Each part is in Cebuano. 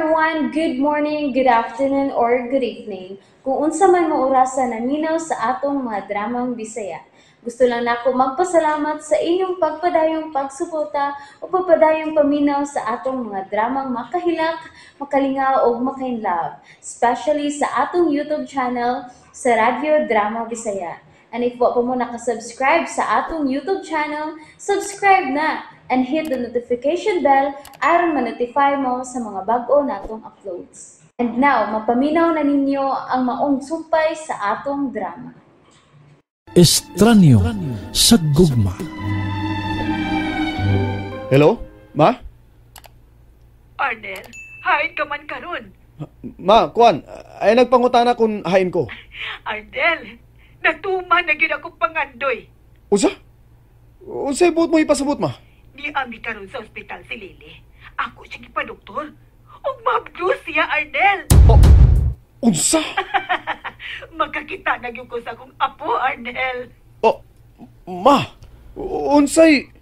Everyone! Good morning, good afternoon, or good evening. Kung unsa man mo orasa naminaw sa atong mga dramang Bisaya. Gusto lang nako magpasalamat sa inyong pagpadayong pagsuporta o pagpadayong paminaw sa atong mga dramang makahilak, makalingaw o makainlove, especially sa atong YouTube channel sa Radyo Drama Bisaya. And if wa pa mo nakasubscribe sa atong YouTube channel, subscribe na and hit the notification bell aron ma-notify mo sa mga bag-o natong uploads. And now, mapaminaw na ninyo ang maong sumpay sa atong drama. Estranyo sa gugma. Hello? Ma? Arnel, hain ka man karon. Ma, kuan, ay nagpangutana kung hain ko. Arnel, natuman na gyud akong pangandoy. Unsa? Unsay buot mo ipasabot, ma? Niami karon sa ospital si Lily. Ako siya gipadoktor. Ug mabdos siya, Arnel. Oh, unsa? Magkakita na gyud ko sa akong apo, Arnel. Oh, ma, unsay?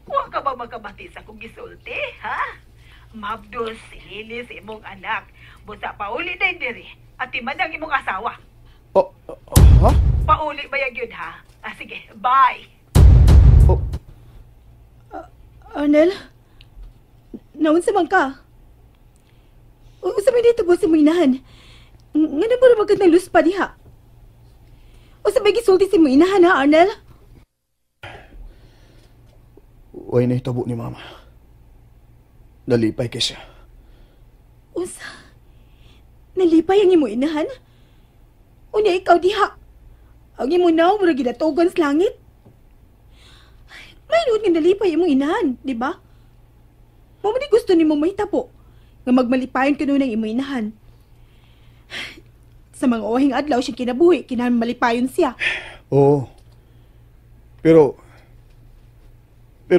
Wa ka ba makabati sa akong gisulti, ha? Mabdos si Lily sa imong anak. Busa pauli na diri. At man ang imong asawa. Oh, ha? Pauli ba yan yun, ha? Ah, sige, bye. Oh. Arnel? Naunsa man ka? Unsa man dito si mong inahan? Nga na ba magkat ng luspa diha? Unsa may gisulti si mong inahan, ha, Arnel? Way na itabo ni Mama. Nalipay kay siya. Unsa? Nalipay ang imong inahan? Unya ikaw diha. Ang imong naong murag ginatugon sa langit. May noon nga nalipay imong inahan, di ba? Mao man gusto nimo mahitabo nga magmalipayon kuno ng imong inahan. Sa mga ohing adlaw siyang kinabuhi, kinahanglan malipayon siya. Oo. Pero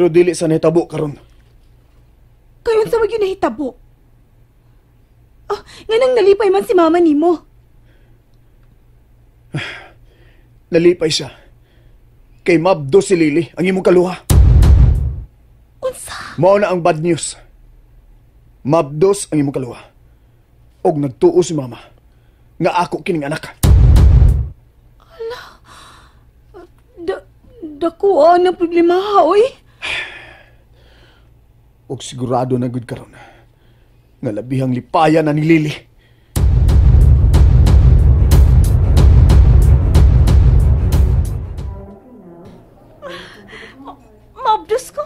dili sa nahitabo karon. Kayon sa wag yun nahitabo. Oh, nga nang nalipay man si mama nimo. Nalipay siya. Kay mabdo si Lily, ang imong kaluha. Unsa? Mao na ang bad news. Mabdos ang imong kaluha. Og nagtuo si mama nga ako kining anak. Ala. Dako ang problema, oy. Og sigurado na gud karon nga labihang lipayan na ni Lily. Mabdos ko.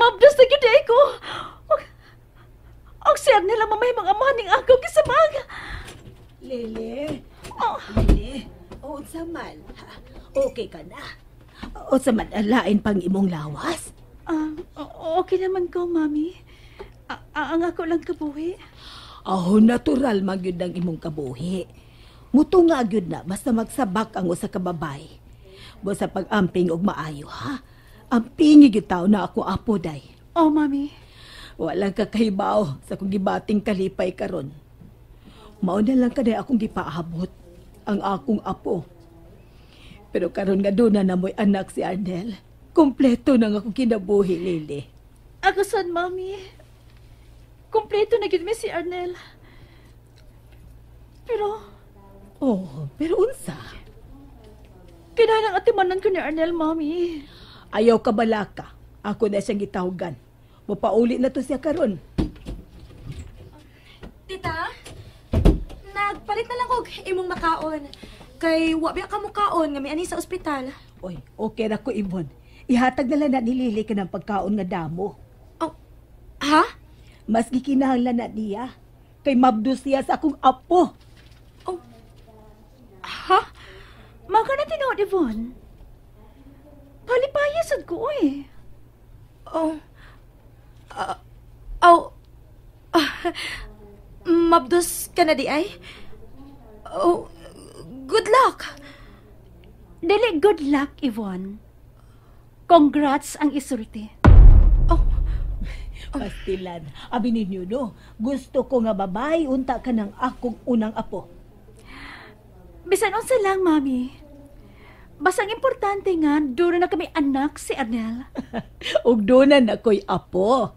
Mabdos na gyud ko. Og si Arnel ang mamay mga amahan ning agaw gisamag. Lily. Oh. Lily, unsa man? Okay ka na? Unsa man lain pang imong lawas? Okay naman ko, Mami. Ang ako lang kabuhi. Oh, natural man gyud ang imong kabuhi. Mutunga gyud na basta magsabak ang usa ka babae. Basta pag-amping og maayo, ha? Ampingi gyud taw na ako apo day. Oh, Mami. Walang kakahibaw sa akong gibating kalipay karon. Mao na lang kaday akong gipaabot ang akong apo. Pero karon nga doon na mo'y anak si Arnel. Kompleto na nga akong kinabuhi, Lily. Ako sad, Mami. Kompleto na gyud mi si Arnel. Pero... Oh, pero unsa? Kinahanglan atimanan ko ni Arnel, Mami. Ayaw ka balaka. Ako na siyang gitawagan. Mapauli na to siya karon. Tita, nagpalit na lang og imong makaon. Kay wa biya ka mukaon nga miani sa ospital. Oy, okay ra ko, Ibon. Ihatag na lang na ni Lily ka ng pagkaon nga damo. Oh, ha? Mas gikinahanglan na niya. Kay mabdos siya sa akong apo. Oh, ha? Maka na tinuod, Yvonne. Palipaya sad ko, oy. Oh. Oh. Mabdos ka na di ay? Oh, good luck. Dili good luck, Yvonne. Congrats ang isulti. Oh. Pastilan, abi ninyo no, gusto ko nga babae unta ka ng akong unang apo. Bisan unsa lang, Mami. Basta ang importante nga, doon na kami anak si Arnel. Ug doon na ako'y apo.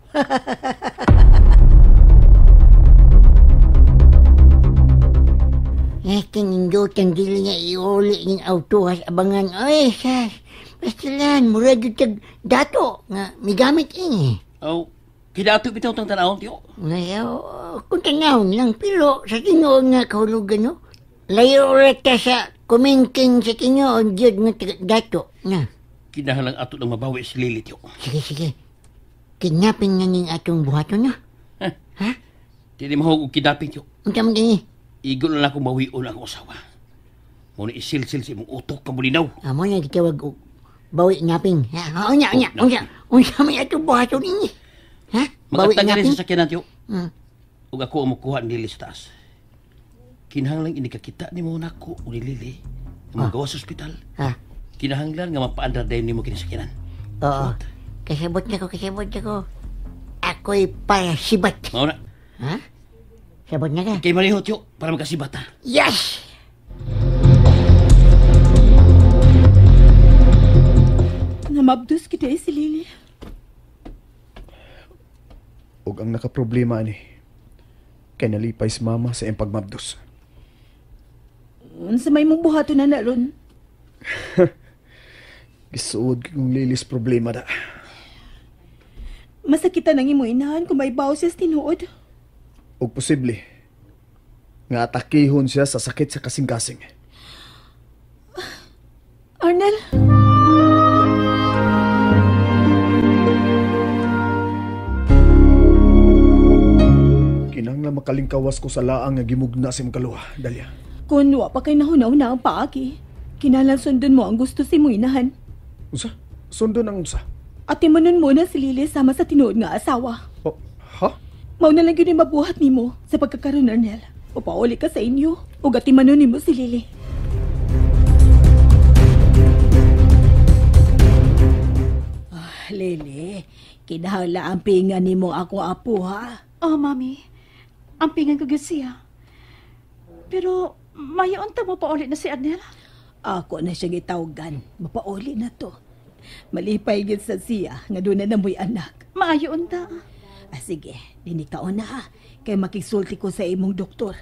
Biskin indutan dili nga iuli ning auto has abangan. Ay, sas. Basta lang, mura jud tag dato nga migamit ini. Oh, kidato bitaw tang tanawon tiyo. Ngayaw, kung tanawon lang, pero sa tinuod nga kahulugan, no? Layo ra ta sa kumingking sa tinuod jud nga dato. Na. Kinahanglan ato nang mabawi si Lily, tiyo. Sige, sige. Kidnapping na ning atong buhaton, no? Ha? Dili mahog og kidnapping, tiyo. Unsa man gani? Igo na lang akong bawion ang asawa. Mo ni isilsil sa imong utok ka mulinaw. Amo na gitawag og bawi naping. Ha, unya, unya, unsa, unsa may atong buhaton ini? Ha? Bawi Magatang naping? sa sakyanan, tiyo. Ug ako ang mukuha ni Lily sa taas. Kinahanglan ini kakita nimo nako o ni Lily nga magawa sa ospital. Ha? Kinahanglan nga mapaandar dayon nimo kini sakyanan. Oo. Kasabot na ko, kasabot na ko. Ako'y para sibat. Mao na. Ha? Sabot na ka? Kay maneho, tiyo, para makasibat ta. Yes! Namabdos kita si Lily. Ug ang nakaproblema ani kay nalipay si mama sa iyang pagmabdos. Unsa may mong buhaton na ron? Gisuod kong Lily's problema da. Masakitan ang imong inahan kung may baw siya sa tinuod. Ug posible nga atakihon siya sa sakit sa kasing-kasing. Arnel? Kinahanglan makalingkawas ko sa laang nga gimugna sa imong kaluha, Dalia. Kung wa pa kay nahuna-una ang paaki, kinahanglan sundon mo ang gusto sa imong inahan. Unsa? Sundon ang unsa? Ati manon mo na si Lily sama sa tinuod nga asawa. Oh, ha? Mao na lang yun yung mabuhat nimo sa pagkakaroon, Arnel. O pauli ka sa inyo, o gati manon nimo si Lily. Ah, Lily, kinahanglan ang pingan nimo akong apo, ha? Oh, Mami. Ang pingan ko gyud siya. Pero mayon ta mo pauli na si Arnel. Ako na siya gitawgan. Mapauli na to. Malipay gyud sa siya nga doon na namoy anak. Maayo unta. Ah, sige, dinhi ka una ha. Kay makigsulti ko sa imong doktor.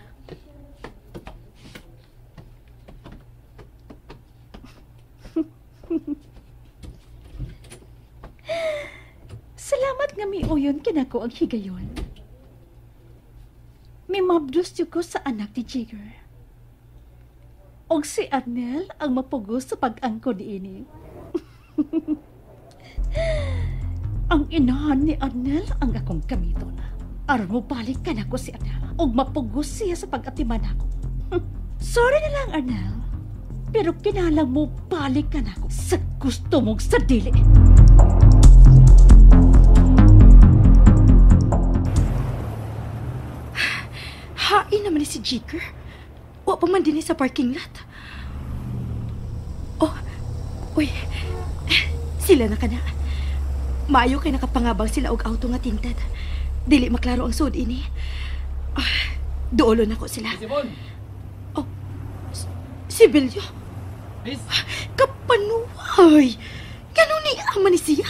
Salamat nga miuyon kinako ang higayon. Mimabdos ko sa anak ni Jigger. Og si Arnel ang mapugos sa pag-angko niini. Ang inahan ni Arnel ang akong gamiton. Aron mo balik ka nako si Arnel. Og mapugos siya sa pag-atiman ako. Sorry na lang, Arnel. Pero kinalang mo balik ka nako sa gusto mong sa dili. Hain naman ni si Jigger. Wa pa man din sa parking lot. Oh, uy. Sila na kana. Maayo kay nakapangabang sila og auto nga tinted. Dili maklaro ang sud ini. Ah, duolo na ko sila. Simon! Oh, si Belyo. Miss? Kapanuay! Ganun ni ama ni siya.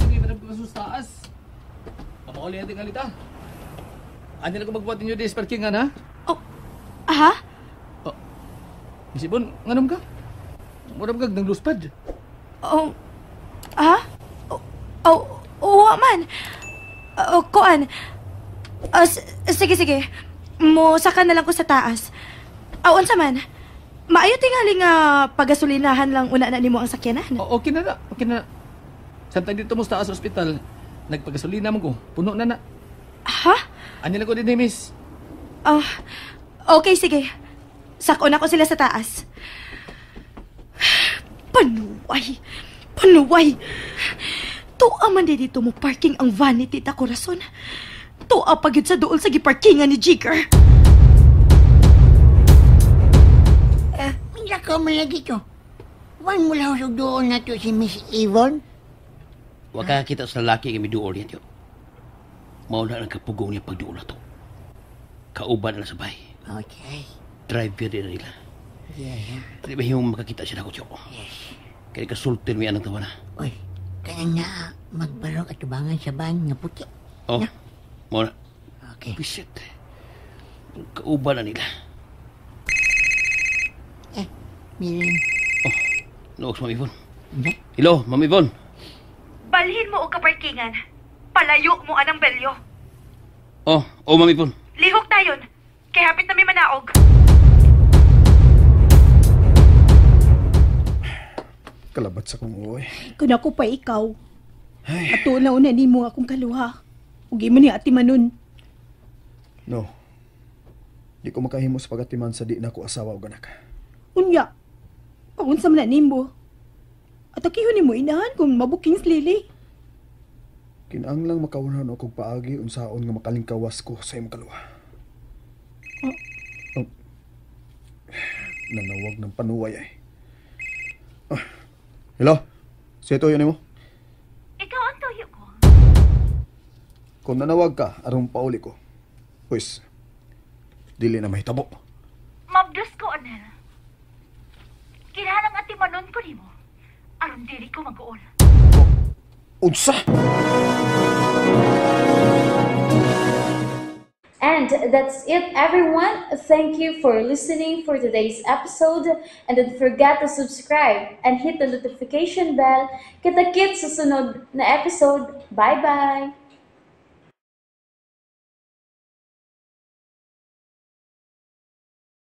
Hindi ba nagpasus taas? Papauli natin kalita. Ano lang ko magbuhat ninyo dis parkingan, ha? Oh, aha? Oh, Miss Ibon, nganong ka? Murag kag nang luspad. Oh, ha? Oh, oh, man. Oh, kuan. Sige, sige. Mo saka na lang ko sa taas. Aw, unsa man? Maayo tingali nga pagasolinahan lang una na nimo ang sakyanan. Oh, okay na na, okay na. Samtang dito mo sa taas ospital, nagpagasolina mo ko. Puno na na. Ha? Ano lang ko din, miss? Ah, okay, sige. Sakon ako sila sa taas. Panuway! Panuway! Tuwa man di dito mo parking ang vanity ta Corazon. Tuwa pa gyud sa duol sa giparkingan ni Jigger. Minsa ko man lagi to. Wan mo lang sa doon na to si Miss Yvonne. Wa ka kita sa lalaki nga miduol niya, tiyo. Mao na ang kapugong niya pagduol na to. Kauban na sabay. Okay. Driver din na nila. Yeah. Di ba yung makakita siya na ko, tiyo? Yes. Kaya kasultin mo yan ang tawa na. Uy, kanang na magbarog at tubangan sa ban nga puti. Oh, Na? mao na. Okay. Bisit. Kauban na nila. Mirin. Noog si Ma'am Ivon. Hello, Ma'am Ivon. Balhin mo og kaparkingan. Palayo mo anang belyo. Oh, Ma'am Ivon. Lihok dayon. Kay hapit na mi manaog. Kalabat sa kong uoy. Kun ako pa ikaw. Ato na una nimo akong kaluha. Ug imo ni atimanon. No. Di ko makahimo sa pagatiman sa di na ko asawa o anak. Unya. Paunsa man na nimo. Atakihon nimo inahan kung mabuking si Lily. Kinahanglang makaunhan ako og paagi unsaon nga makalingkawas ko sa imong kaluha. Oh. Nanawag ng panuway ay. Ah. Hello? Siya tuyo nimo? Ikaw ang tuyo ko. Kung nanawag ka, aron pauli ko. Pwes, dili na mahitabo. Mabdos ko, Anel. Kinahanglang atimanon ko nimo. Aron dili ko mag-uol. Unsa? And that's it, everyone. Thank you for listening for today's episode. And don't forget to subscribe and hit the notification bell. Kita-kits sa sunod na episode. Bye-bye!